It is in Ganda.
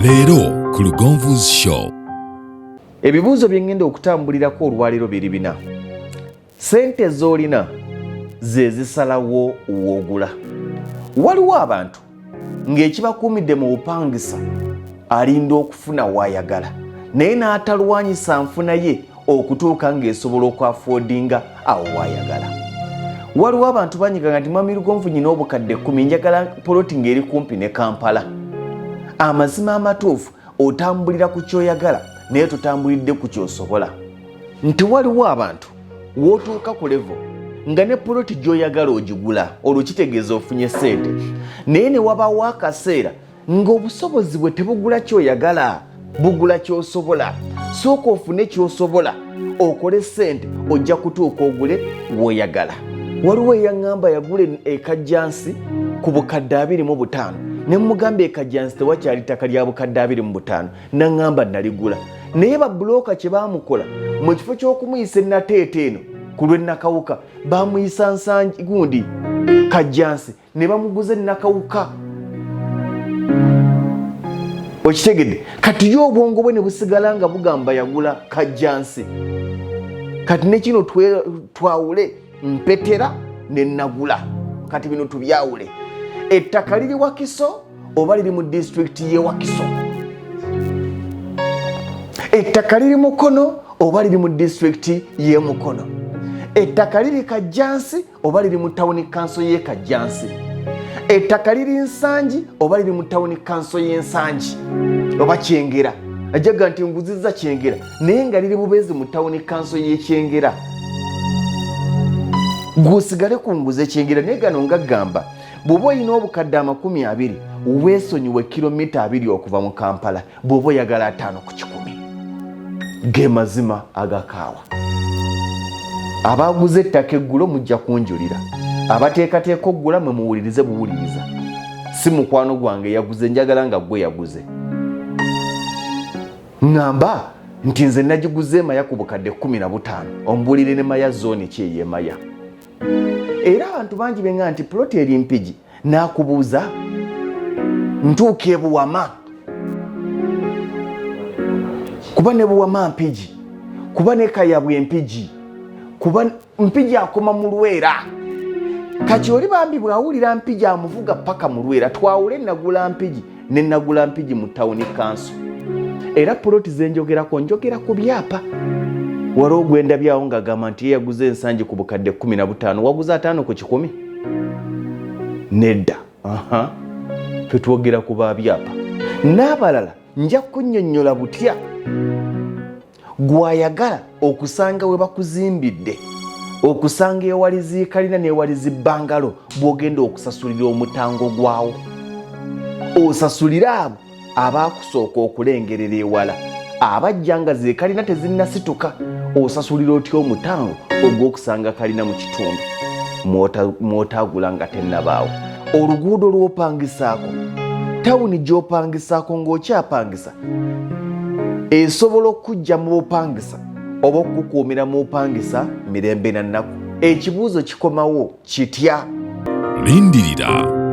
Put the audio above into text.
Leero ku Lugonvu's Show. Ebibuuzo bye ŋŋenda okutambulirako olwaleero biri bina. Ssente z'olina ze zisalawo w'ogula. Waliwo abantu ng'ekibakuumidde mu bupangisa alinda okufuna w'ayagala naye n'atalwanyisa nfuna ye okutuuka ng'esobola okwafoodinga awo w'ayagala. Waliwo abantu banyigaga nti Mwami Lugonvu nyina obukadde 10 njagala poloti ng'eri kumpi ne Kampala. Amazima amatuufu otambulira ku ky'oyagala naye totambulidde ku ky'osobola. Nti waliwo abantu w'otuuka ku levo nga ne poloti gy'oyagala ogigula olwo kitegeeza ofunye ssente naye ne wabaawo akaseera ng'obusobozi bwe tebugula ky'oyagala bugula ky'osobola. Sooka ofune ky'osobola okole ssente ojja kutuuka ogule w'oyagala. Waliwo eyaŋŋamba yagula ekajjansi ku bukadde 25 ne mmugamba ekajjansi tewakyali ttaka lya bukadde 25 naŋŋamba naligula naye babbulooka kye baamukola mu kifo ky'okumuyisa ennateeta eno ku lw'e Nakawuka baamuyisa nsangi gundi kajjansi ne bamuguza enakawuka. Okitegedde? Kati ye obwongo bwe ne busigala nga bugamba yagula kajjansi. Kati ne kino twawule mpetera ne nagula. Kati bino tubyawule. Ettaka liri Wakiso oba liri mu disitulikiti y'e Wakiso? Ettaka liri Mukono oba liri mu disitulikiti y'e Mukono? Ettaka liri Kajjansi oba liri mu tawuni kanso y'e Kajjansi? Ettaka liri Nsangi oba liri mu tawuni kanso y'e Nsangi oba Kyengera? Ajaga nti nguzizza Kyengera naye nga liri bubeezi mu tawuni kanso y'e Kyengera. Gw'osigale ku nguze Kyengera. Naye gano nga gamba bw'oba olina obukadde 20 weesonyiwe kilomita 20 okuva mu Kampala bw'oba oyagala 50 ku 100. Ge mazima agakaawa. Abaguze ettaka eggulo mujja kunjulira, abateekateeka oggula mwe muwulirize buwuliriza. Si mukwano gwange yaguze, njagala nga gwe yaguze. Ŋŋamba nti nze nagiguze Emaya ku bukadde 15, ombuulire ne Maya zooni ki ey'Emaya. Era abantu bangi benga nti ploti eri Mpigi, n'akubuuza ntuuka ebuwama kuba ne Buwama Mpigi, kuba ne Kayabwe Mpigi, kuba Mpigi akoma mu Lwera. Kati oli bambi bw'awulira Mpigi amuvuga paka mu Lwera. Twawule nagula Mpigi ne nagula Mpigi mu tawuni kanso. Era puloti zenjogerako njogera ku byapa. Waliwo gwendabyawo ng'agamba nti ye yaguze Ensangi ku bukadde 15. Waguze 50 ku 100? Nedda. Aha, ffe twogera ku ba byapa. N'abalala nja kunnyonnyola butya gwayagala okusanga we bakuzimbidde, okusanga ewali ziikalina n'ewali zibbangalo bw'ogenda okusasulira omutango gwawo. Osasulire abo abaakusooka okulengerera ewala, abajja nga zekalina tezinnasituka. Osasulira otya omutango ogw'okusanga kalina mu kitundu mw'otaagula nga tennabaawo? Oluguudo lw'opangisaako, tawuni gy'opangisaako ng'okyapangisa, esobola okukujja mu bupangisa oba okukukuumira mu bupangisa mirembe na nnaku? Ekibuuzo kikomawo kitya? Lindirira.